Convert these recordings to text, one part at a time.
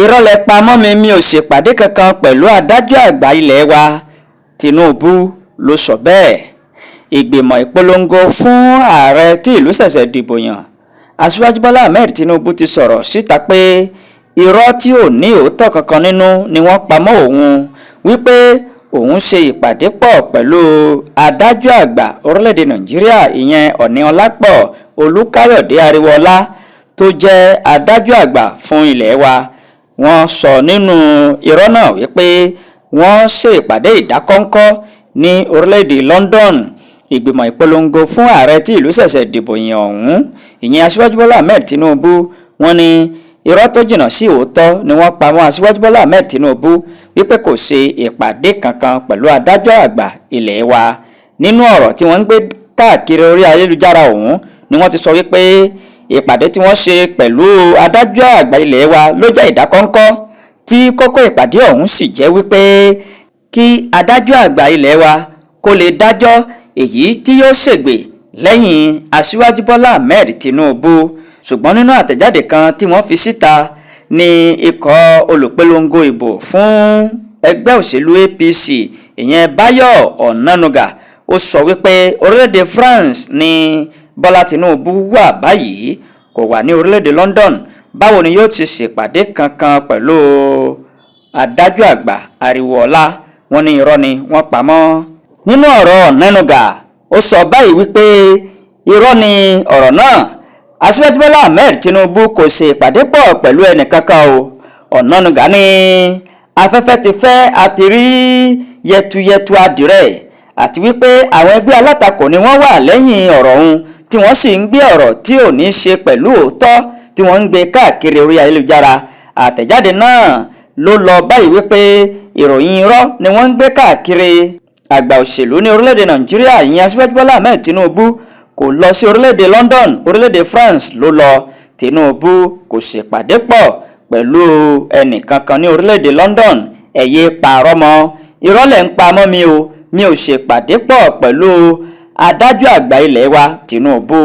Irọ́ lẹ pa mọ́ mi, mi ò ṣèpàdé kankan pẹ̀lú adájọ́ àgbà ilé wa, Tinubu ló sọ bẹ́ẹ̀. Ìgbìmọ̀ ìpolongo fún ààrẹ tí ìlú ṣẹ̀ṣẹ̀ dìbò yàn, Aṣíwájú Bọ́lá Ahmed Tinubu, ti sọ̀rọ̀ síta pé irọ́ tí ò ní òótọ́ kankan nínú ni wọ́n pa mọ́ òun, wípé òun ṣe ìpàdé pọ̀ pẹ̀lú adájọ́ àgbà orílẹ̀-èdè Nàìjíríà, ìyẹn Oníọlápọ̀ Olùkàyọ̀dé Ariwoola, tó jẹ́ adájọ́ àgbà fún ilé wa. Wọ́n sọ nínú irọ́ náà wípé wọ́n ṣèpàdé ìdákọ́ńkọ́ ní orílẹ̀-èdè London. Ìgbìmọ̀ ìpolongo fún ààrẹ tí ìlú ṣẹ̀ṣẹ̀ dìbò yàn ọ̀hún, ìyẹn Aṣíwájú Bọ́lá Ahmed Tinubu, wọ́n ní irọ́ tó jìnnà sí òótọ́ ni wọ́n pa mọ́ Aṣíwájú Bọ́lá Ahmed Tinubu, wípé kò ṣe ìpàdé kankan pẹ̀lú adájọ́ àgbà ilé wa. Nínú ọ̀rọ̀ tí wọ́n ń gbé káàkiri orí ayélujára ọ̀hún ni wọ́n ti sọ wípé ìpàdé tí wọ́n ṣe pẹ̀lú adájọ́ àgbà ilé wa ló jẹ́ ìdákọ́ńkọ́, tí kókó ìpàdé ọ̀hún sì jẹ́ wípé kí adájọ́ àgbà ilé wa kó lè dájọ́ èyí tí yóò ṣègbè lẹ́yìn Aṣíwájú Bọ́lá Ahmed Tinubu. Ṣùgbọ́n nínú àtẹ̀jáde kan tí wọ́n fi síta ní ikọ̀ olùpolongo ìbò fún ẹgbẹ́ òṣèlú APC, ìyẹn Báyọ̀ Ọ̀nànúgà, ó sọ wípé orílẹ̀-èdè France ní Bọ́lá Tinubu wà báyìí, kò wà ní orílẹ̀-èdè London. Báwo ni yóò ti ṣèpàdé kankan pẹ̀lú adájọ́ àgbà Ariwoola? Wọ́n ní irọ́ ni wọ́n pa mọ́. Nínú ọ̀rọ̀ Ọ̀nànúgà, ó sọ báyìí wípé irọ́ ni ọ̀rọ̀ náà, Aṣíwájú Bọ́lá Ahmed Tinubu kò ṣe ìpàdé pọ̀ pẹ̀lú ẹnìkankan o. Ọ̀nànúgà ní afẹ́fẹ́ ti fẹ́, àti rí yẹtuyẹtu adìrẹ, àti wípé àwọn ẹgbẹ́ alátakò ni wọ́n wà lẹ́yìn ọ̀rọ̀ ọ̀hún, tí wọ́n sì ń gbé ọ̀rọ̀ tí ò ní ṣe pẹ̀lú òótọ́ tí wọ́n ń gbé káàkiri orí ayélujára. Àtẹ̀jáde náà ló lọ báyìí wípé ìròyìn irọ́ ni wọ́n ń gbé káàkiri. Àgbà òṣèlú ní orílẹ̀-èdè Nàìjíríà, ìyẹn Aṣíwájú Bọ́lá Ahmed Tinubu, kò lọ sí orílẹ̀-èdè London, orílẹ̀-èdè France ló lọ. Tinubu kò ṣèpàdé pọ̀ pẹ̀lú ẹnìkankan ní orílẹ̀-èdè London. Ẹ yé parọ́ mọ́, irọ́ lẹ̀ ń pa mọ́ mi o, mi ò ṣèpàdé pọ̀ pẹ̀lú adájọ́ àgbà ilé wa, Tinubu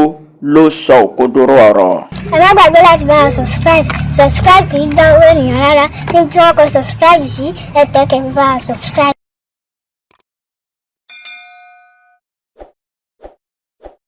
ló sọ òkodoro ọ̀rọ̀. Ẹ má gbàgbé láti bá wa subscribe. Subscribe kì í dánwó ènìyàn rárá. Níbi tí wọ́n kọ subscribe sí, ẹ tẹ̀ kẹ́ fi bá wa subscribe.